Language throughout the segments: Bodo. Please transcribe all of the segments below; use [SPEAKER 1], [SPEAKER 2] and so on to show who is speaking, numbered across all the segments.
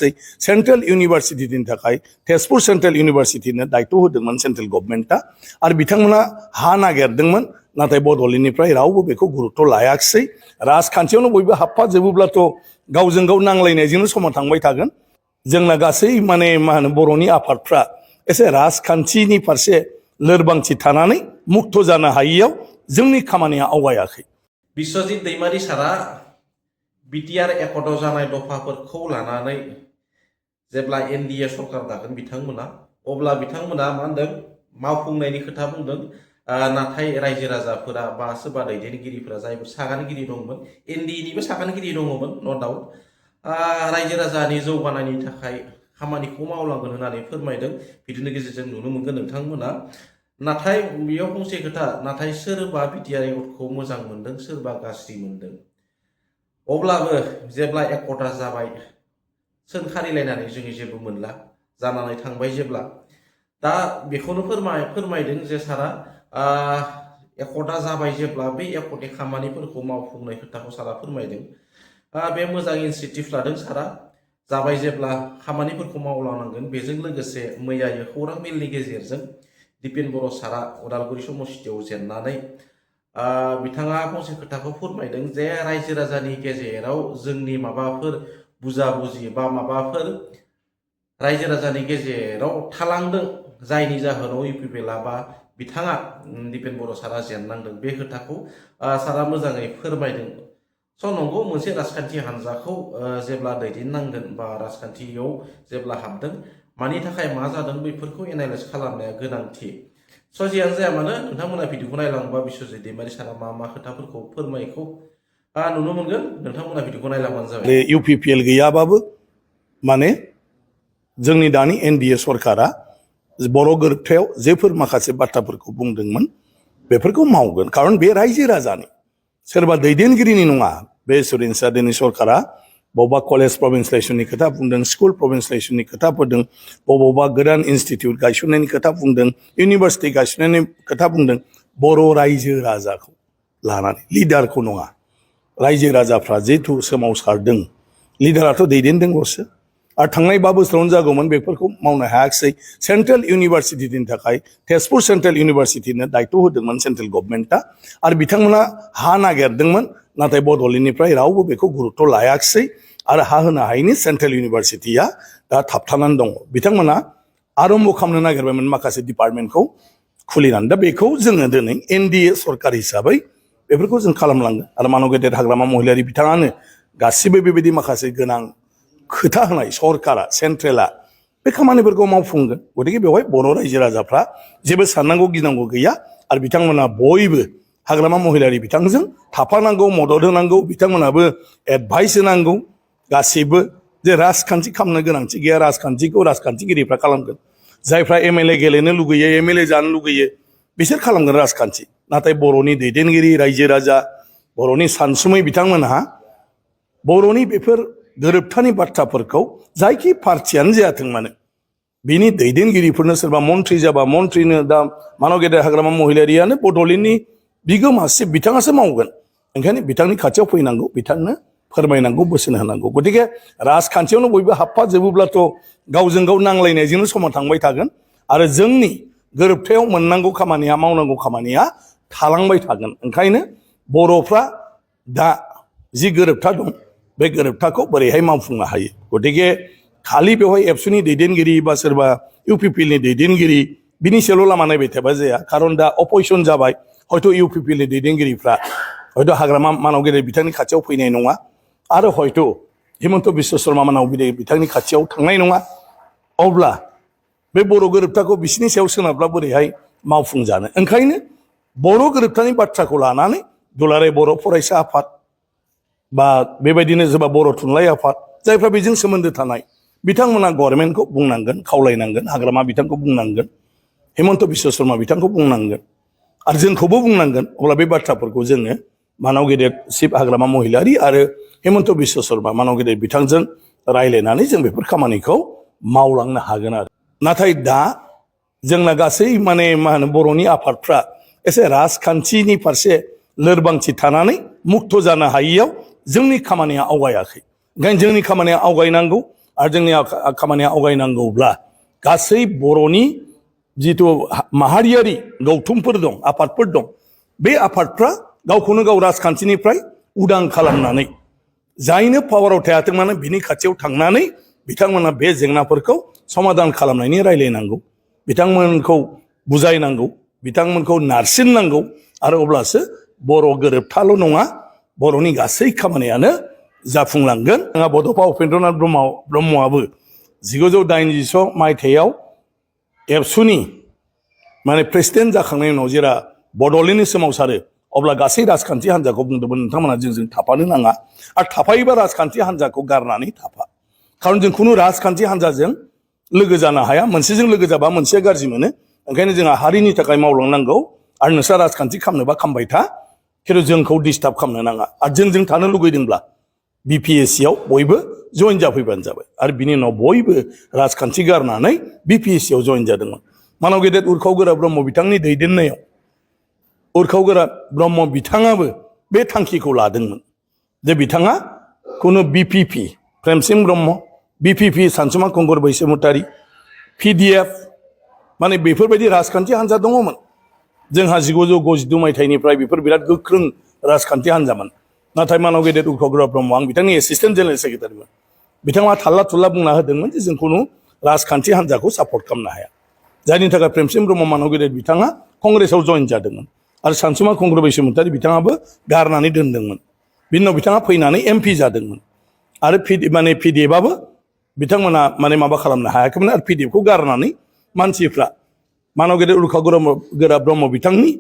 [SPEAKER 1] सेंट्रल यूनिवर्सिटीनि थाखाय तेजपुर सेंट्रल यूनिवर्सिटीनो दायित्व होदोंमोन सेंट्रल गभर्नमेन्टआ आरो बिथांमोना हा नागिरदोंमोन नाथाय बड'लेण्डनिफ्राय रावबो बेखौ गुरुत्व लायाखिसै राजखान्थियावनो बयबो हाबफाजोबोब्लाथ' गावजों गाव नांलायनायजोंनो समा थांबाय थागोन जोंना गासै बर'नि आफादफ्रा एसे राजखान्थिनि फारसे लोरबांथि थानानै मुक्त जानो हायैयाव जोंनि खामानिया आवगायाखै
[SPEAKER 2] बिश्वजित दैमारि सारा बिटिआर एकर्डआव जानाय दफाफोरखौ लानानै जेब्ला एनडिए सरकार दागोन बिथांमोना अब्ला बिथांमोना मा होनदों मावफुंनायनि खोथा बुंदों नाथाय रायजो राजाफोरा बा सोरबा दैदेनगिरिफोरा जायफोर सागानगिरि दंमोन एनडिएनिबो सागानगिरि दङमोन न' डाउट रायजो राजानि जौगानायनि थाखाय खामानिखौ मावलांगोन होननानै फोरमायदों भिडिअनि गेजेरजों नुनो मोनगोन नोंथांमोना नाथाय बेयाव फंसे खोथा नाथाय सोरबा बिटिआर एकर्डखौ मोजां मोनदों सोरबा गाज्रि मोनदों अब्लाबो जेब्ला एकर्डआ जाबाय सोंखारिलायनानै जोङो जेबो मोनला जानानै थांबाय जेब्ला दा बेखौनो फोरमायदों जे सारा एकर्डआ जाबाय जेब्ला बै एकर्डनि खामानिफोरखौ मावफुंनाय खोथाखौ सारा फोरमायदों बे मोजां इनिसिएटिभ लादों सारा जाबाय जेब्ला खामानिफोरखौ मावलांनांगोन बेजों लोगोसे मैयायो खौरां मेलनि गेजेरजों दिपेन बर' सारा उदालगुरि समस्थियाव जेननानै बिथाङा फंसे खोथाखौ फोरमायदों जे रायजो राजानि गेजेराव जोंनि माबाफोर बुजा-बुजि बा माबाफोर रायजो राजानि गेजेराव थालांदों जायनि जाहोनाव इउपिपिएलआ बा बिथाङा दिपेन बर' सारा जेननांदों बे खोथाखौ सारा मोजाङै फोरमायदों स' नंगौ मोनसे राजखान्थि हान्जाखौ जेब्ला दैदेननांगोन बा राजखान्थियाव जेब्ला हाबदों मानि थाखाय मा जादों बेफोरखौ एनालाइज खालामनाया गोनांथि स' जियानो जाया मानो नोंथांमोना भिडिअखौ नायलांबा बिश्वजित दैमारि सारा मा खोथाफोरखौ फोरमायखौ नुनो मोनगोन नोंथांमोना भिडिअखौ नायलांबानो जाबाय
[SPEAKER 1] इउपिपिएल गैयाबाबो जोंनि दानि एनडिए सरकारा बर' गोरोबथायाव जेफोर माखासे बाथ्राफोरखौ बुंदोंमोन बेफोरखौ मावगोन खारन बे रायजो राजानि सोरबा दैदेनगिरिनि नङा बे सुरेनसा दिनै सरकारा बबेबा कलेज प्रभिन्सियेसननि खोथा बुंदों स्कुल प्रभिन्सियेसननि खोथा बुंदों बबेबा गोदान इनस्टिट्यूट गायसननायनि खोथा बुंदों इउनिभार्सिटि गायसननायनि खोथा बुंदों बर' रायजो राजाखौ लानानै लिडारखौ नङा रायजो राजाफ्रा जिहेथु सोमावसारदों लिडाराथ' दैदेनदोंल'सो आरो थांनाय 5 बोसोरावनो जागौमोन बेफोरखौ मावनो हायाखिसै सेंट्रेल यूनिवर्सिटीनि थाखाय तेजपुर सेंट्रल यूनिवर्सिटीनो दायित्व होदोंमोन सेंट्रल गभर्नमेन्टआ आरो बिथांमोना हा नागिरदोंमोन नाथाय बड'लेण्डनिफ्राय रावबो बेखौ गुरुत्व लायाखिसै आरो हा होनो हायैनि सेंट्रल यूनिवर्सिटीया दा थाबथानानै दङ बिथांमोना आरम्भ खालामनो नागिरबायमोन माखासे डिपार्टमेन्टखौ खुलिनानै दा बेखौ जोङो दिनै एनडिए सरकार हिसाबै बेफोरखौ जों खालामलांगोन आरो मानव गेदेर हाग्रामा महिलारि बिथाङानो गासिबो बेबायदि माखासे गोनां खोथा होनाय सरकारा सेन्ट्रेला बे खामानिफोरखौ मावफुंगोन गतिके बेवहाय बर' रायजो राजाफ्रा जेबो साननांगौ गिनांगौ गैया आरो बिथांमोना बयबो हाग्रामा महिलारि बिथांजों थाफानांगौ मदद होनांगौ बिथांमोनाबो एडभाइस होनांगौ गासैबो जे राजखान्थि खालामनो गोनांथि गैया राजखान्थिखौ राजखान्थिगिरिफ्रा खालामगोन जायफ्रा एमएलए गेलेनो लुगैयो एमएलए जानो लुगैयो बिसोर खालामगोन राजखान्थि नाथाय बर'नि दैदेनगिरि रायजो राजा बर'नि सानसुमै बिथांमोनहा बर'नि बेफोर गोरोबथानि बाथ्राफोरखौ जायखि पार्टियानो जायाथों मानो बिनि दैदेनगिरिफोरनो सोरबा मन्थ्रि जाबा मन्थ्रिनो दा मानव गेदेर हाग्रामा महिलारियानो बड'लेण्डनि बिगोमासिब बिथाङासो मावगोन ओंखायनो बिथांनि खाथियाव फैनांगौ बिथांनो फोरमायनांगौ बोसोन होनांगौ गतिके राजखान्थियावनो बयबो हाबफाजोबोब्लाथ' गावजों गाव नांलायनायजोंनो समा थांबाय थागोन आरो जोंनि गोरोबथायाव मोननांगौ खामानिया मावनांगौ खामानिया थालांबाय थागोन ओंखायनो बर'फ्रा दा जि गोरोबथा दं बे गोरोबथाखौ बोरैहाय मावफुंनो हायो गतिके खालि बेवहाय एबसुनि दैदेनगिरि बा सोरबा इउपिपिएलनि दैदेनगिरि बिनि सायावल' लामा नायबाय थाबा जाया खारन दा अपोजिसन जाबाय हयथ' इउपिपिएलनि दैदेनगिरिफ्रा हयथ' हाग्रामा मानव गेदेर बिथांनि खाथियाव फैनाय नङा आरो हयथ' हिमन्त बिश्व शर्मा मानव गेदेर बिथांनि खाथियाव थांनाय नङा अब्ला बे बर' गोरोबथाखौ बिसिनि सायाव सोनारब्ला बोरैहाय मावफुंजानो ओंखायनो बर' गोरोबथानि बाथ्राखौ लानानै दुलाराय बर' फरायसा आफाद बा बेबायदिनो सोरबा बर' थुनलाइ आफाद जायफ्रा बेजों सोमोन्दो थानाय बिथांमोना गभर्नमेन्टखौ बुंनांगोन खावलायनांगोन हाग्रामा बिथांखौ बुंनांगोन हिमन्त बिश्व शर्मा बिथांखौ बुंनांगोन आरो जोंखौबो बुंनांगोन अब्ला बे बाथ्राफोरखौ जोङो मानव गेदेर शिब हाग्रामा महिलारि आरो हिमन्त बिश्व शर्मा मानव गेदेर बिथांजों रायज्लायनानै जों बेफोर खामानिखौ मावलांनो हागोन आरो नाथाय दा जोंना गासै बर'नि आफादफ्रा एसे राजखान्थिनि फारसे लोरबांथि थानानै मुक्त जानो हायैयाव जोंनि खामानिया आवगायाखै ओंखायनो जोंनि खामानिया आवगायनांगौ आरो जोंनि खामानिया आवगायनांगौब्ला गासै बर'नि जिथु माहारियारि गौथुमफोर दं आफादफोर दं बे आफादफ्रा गावखौनो गाव राजखान्थिनिफ्राय उदां खालामनानै जायनो पावाराव थायाथों मानो बिनि खाथियाव थांनानै बिथांमोना बे जेंनाफोरखौ समाधान खालामनायनि रायलायनांगौ बिथांमोनखौ बुजायनांगौ बिथांमोनखौ नारसिननांगौ आरो अब्लासो बर' गोरोबथाल' नङा बर'नि गासै खामानियानो जाफुंलांगोन जोंहा बड'फा उपेन्द्रनाथ ब्रह्मआबो 1986 मायथाइयाव एबसुनि माने प्रेसिडेन्ट जाखांनायनि उनाव जेरा बड'लेण्डनि सोमावसारो अब्ला गासै राजखान्थि हान्जाखौ बुंदोंमोन नोंथांमोना जोंजों थाफानो नाङा आरो थाफायोबा राजखान्थि हान्जाखौ गारनानै थाफा खारन जों खुनु राजखान्थि हान्जाजों लोगो जानो हाया मोनसेजों लोगो जाबा मोनसेया गाज्रि मोनो ओंखायनो जोंहा हारिनि थाखाय मावलांनांगौ आरो नोंस्रा राजखान्थि खालामनोबा खालामबाय था खिन्थु जोंखौ डिस्टार्ब खालामनो नाङा आरो जों थानो लुगैदोंब्ला BPSC आव बयबो जइन जाफैबानो जाबाय आरो बिनि उनाव बयबो राजखान्थि गारनानै BPSC आव जइन जादोंमोन मानाव गेदेर उरखाव गोरा ब्रह्म बिथांनि दैदेननायाव उरखाव गोरा ब्रह्म बिथाङाबो बे थांखिखौ लादोंमोन जे बिथाङा खुनु BPP प्रेमसिं ब्रह्म BPP सानसुमा खुंगुर बैसोमुतारि PDF माने बेफोरबायदि राजखान्थि हान्जा दङमोन जोंहा 1962 मायथाइनिफ्राय बेफोर बिराद गोख्रों राजखान्थि हान्जामोन नाथाय मानाव गेदेर उरखाव गोरा ब्रह्म आं बिथांनि एसिस्टेन्ट जेनेरेल सेक्रेटारिमोन बिथाङा थाल्ला थुल्ला बुंना होदोंमोन जे जों खुनु राजखान्थि हान्जाखौ सापर्ट खालामनो हाया जायनि थाखाय प्रेमसिं ब्रह्म मानाव गेदेर बिथाङा कंग्रेसाव जइन जादोंमोन आरो सानसुमा खुंगुर बैसोमुतारि बिथाङाबो गारनानै दोनदोंमोन बिनि उनाव बिथाङा फैनानै MP जादोंमोन आरो PDFआबो बिथांमोना माने माबा खालामनो हायाखैमोन आरो PDFखौ गारनानै मानसिफ्रा मानाव गेदेर उरखाव गोरा ब्रह्म बिथांनि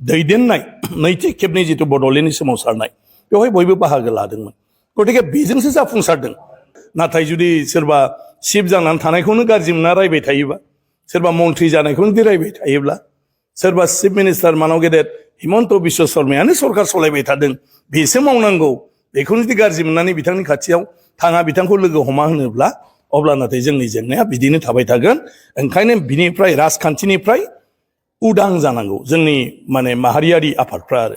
[SPEAKER 1] दैदेननाय नैथि खेबनि जिथु बड'लेण्डनि सोमावसारनाय बेवहाय बयबो बाहागो लादोंमोन गतिके बेजोंसो जाफुंसारदों नाथाय जुदि सोरबा चिफ जानानै थानायखौनो गाज्रि मोनना रायबाय थायोबा सोरबा मन्थ्रि जानायखौनो रायबाय थायोब्ला सोरबा चिफ मिनिस्टार मानाव गेदेर हिमन्त बिश्व शर्मायानो सरकार सलायबाय थादों बेसो मावनांगौ बेखौनो जुदि गाज्रि मोननानै बिथांनि खाथियाव थाङा बिथांखौ लोगो हमा होनोब्ला अब्ला नाथाय जोंनि जेंनाया बिदिनो थाबाय थागोन ओंखायनो बिनिफ्राय राजखान्थिनिफ्राय उदां जानांगौ जोंनि माने माहारियारि आफादफ्रा आरो